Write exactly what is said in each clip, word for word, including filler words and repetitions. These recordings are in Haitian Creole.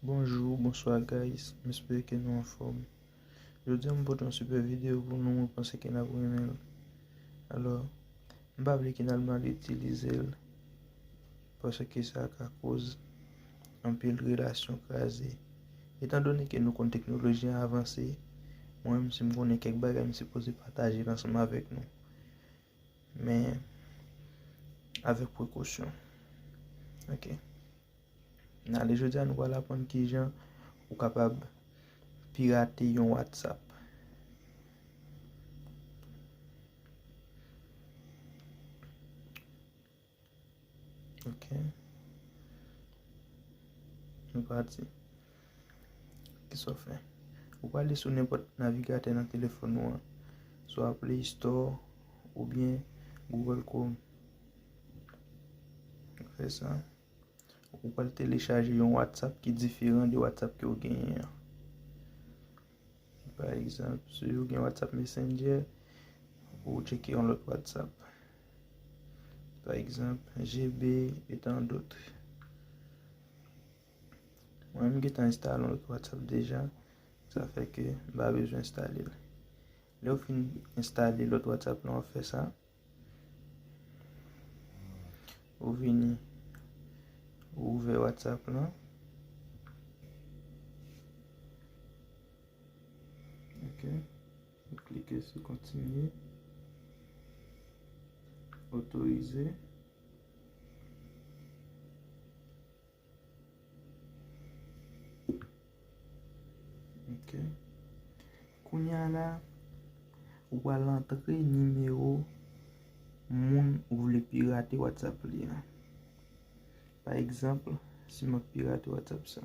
Bonjou, bonswa guys, m espere ke nou anfòm. Jodi a m pote yon sipè videyo pou nou, mwen panse ke n ap renmen l. Alò, m pa vle ke n al mal itilize l, paske sa ka koz anpil relasyon kraze. Etandone ke nou konn teknoloji an avanse, mwen menm si m konnen kèk bagay m sipoze pataje l ansanm avèk nou. Men avèk prekosyon. Ok. N ale jodi a nou pral aprann kijan ou kapab pirate yon WhatsApp. Ok. Nou pati. Kisa w fè? Ou prale sou nenpòt navigatè nan telefòn ou an, swa Play Store oubyen Google Chrome. Ou fè sa. Ou pral telechaje yon WhatsApp ki diferan de WhatsApp ke w genyen an. Pa egzanp, si w gen WhatsApp Messenger, ou tcheke yon lòt WhatsApp. Pa egzanp, G B, et tant d'autres. Mwen, m gentan enstale yon lòt WhatsApp deja, sa fè ke m pa bezwen enstale l. Lè w fin enstale lòt WhatsApp la, w ap fè sa. Ou vini, ou ouvè WhatsApp lan. Ok. Ou klike sou kontinye. Otorize. Ok. Kounye a la, ou pral antre nimewo moun ou vle pirate WhatsApp li an. Pa egzanp, si m ap pirate WhatsApp sa.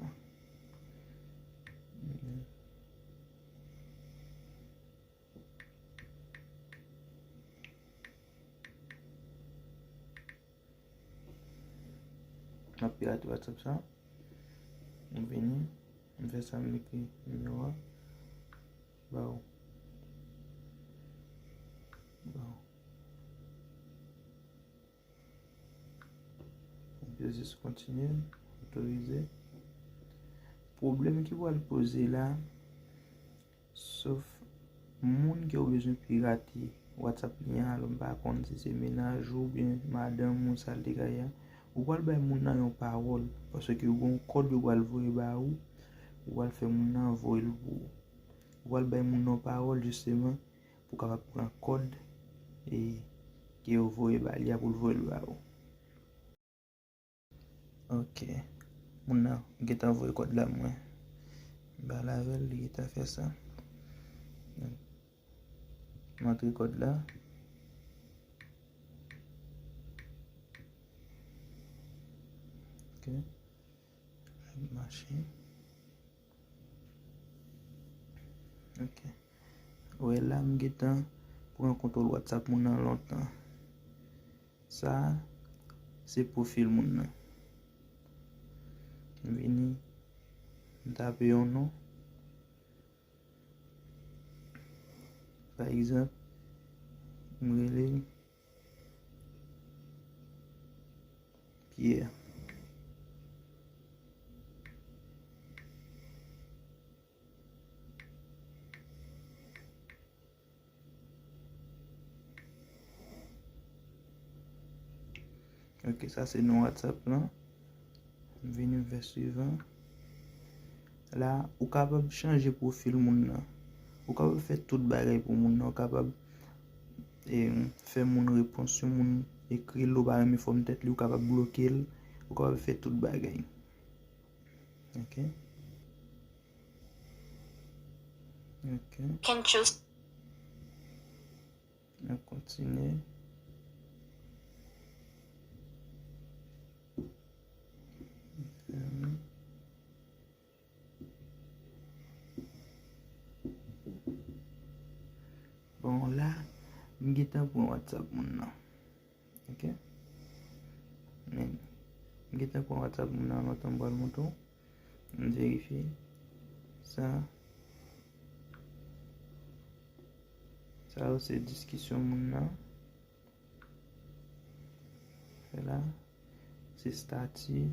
M ap pirate WhatsApp sa. M vini, m fè sa, m ekri nimewo a ba w. Ba w. M peze sou kontinye, otorize. Pwoblèm ki pral poze la, sof moun ke w bezwen pirate WhatsApp li an, alò m pa konn si se mennaj ou oubyen madanm ou, sa l te ka ye a. Ou pral bay moun nan yon pawòl, paske gen yon kòd yo pral voye ba ou, ou pral fè moun nan voye l pou ou. Ou pral bay moun nan yon pawòl jisteman pou w kapab pran kòd e ke yo voye ba li a pou l voye l ba ou. Ok. Moun nan gentan voye kòd la mwen. M pale avè l, li gentan fè sa. M antre kòd la. Ok. L ap mache. Ok. Ou wè la, m gentan pran kontwòl WhatsApp moun nan lontan. Sa a, se pwofil moun nan. M vini, m tape yon non. Pa egzanp, m rele Pierre. Ok, sa se non WhatsApp lan. M vini m fè swivan. La, ou kapab chanje pwofil moun nan. Ou kapab fè tout bagay pou moun nan. Ou kapab, e, fè moun repons, si moun ekri l, ou pa renmen fòm tèt li, ou kapab bloke l. Ou kapab fè tout bagay. Ok. Ok. Can choose. N ap kontinye. Fèmen. Bon, la, m gentan pran WhatsApp moun nan. Ok? Men, m gentan pran WhatsApp moun nan lontan, m pral montre w. M verifye sa. Sa yo se diskisyon moun nan. Fè la, se estati.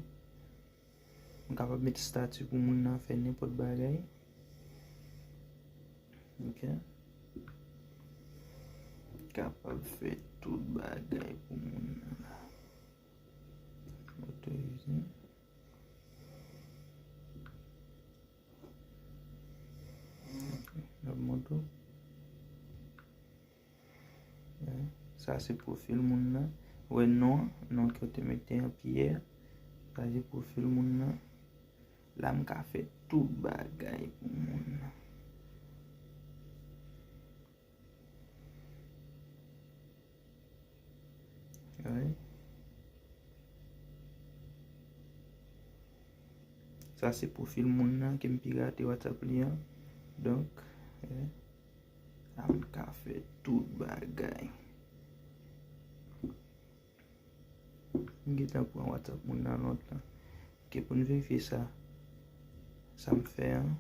Kapab met estati pou moun nan, fè nenpòt bagay. Ok. Kapab fè tout bagay pou moun nan la. Otorize. Ok, n ap montre w. Sa se pwofil moun nan. Ou wè non, non ke w te mete an, Pierre. Sa se pwofil moun nan. La m ka fè tout bagay pou moun nan. Sa se pwofil moun nan ke m pirate WhatsApp li an. Donk, la m ka fè tout bagay. M gentan pran WhatsApp moun nan lontan. Ok, pou n verifye sa, sa m fè an,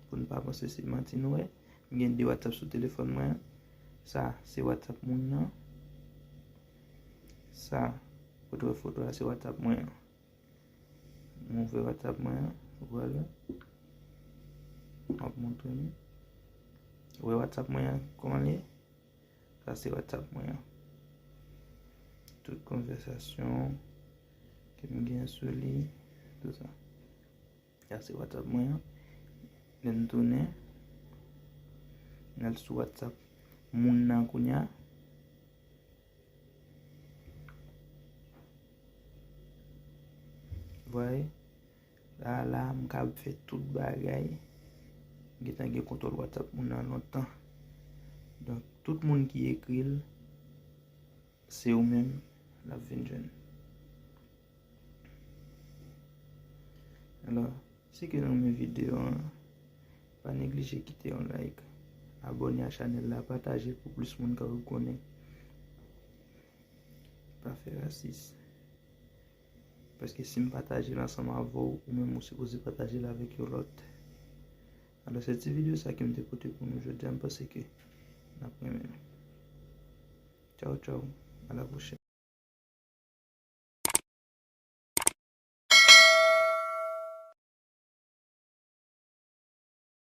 pou n pa panse se manti nou wè. M gen de WhatsApp sou telefòn mwen an. Sa se WhatsApp moun nan. Sa, ou t wè foto a, se WhatsApp mwen an. M ouvè WhatsApp mwen an, vwala. M ap montre nou. Ou wè WhatsApp mwen an, kòman l ye? Sa se WhatsApp mwen an. Tout konvèsasyon ke m gen sou li, tout sa. Sa se WhatsApp mwen an. Lè n tounen, n al sou WhatsApp moun nan kounye a. Vwala. La, la, m kab fè tout bagay. M gentan gen kontwòl WhatsApp moun nan lontan. Donk, tout moun ki ekri l, se ou menm l ap vin jwenn. Alò, si ke nou renmen videyo an, pa neglije kite yon like, abòne a chanèl la, pataje l pou plis moun kapab konnen. Pa fè rasis. Paske si m pataje l ansanm avè w, ou menm ou sipoze pataje l avèk yon lòt. Alò, se ti videyo sa ke m te pote pou nou jodi a, m panse ke n ap renmen l. Tchaw, tchaw. A la pwochèn.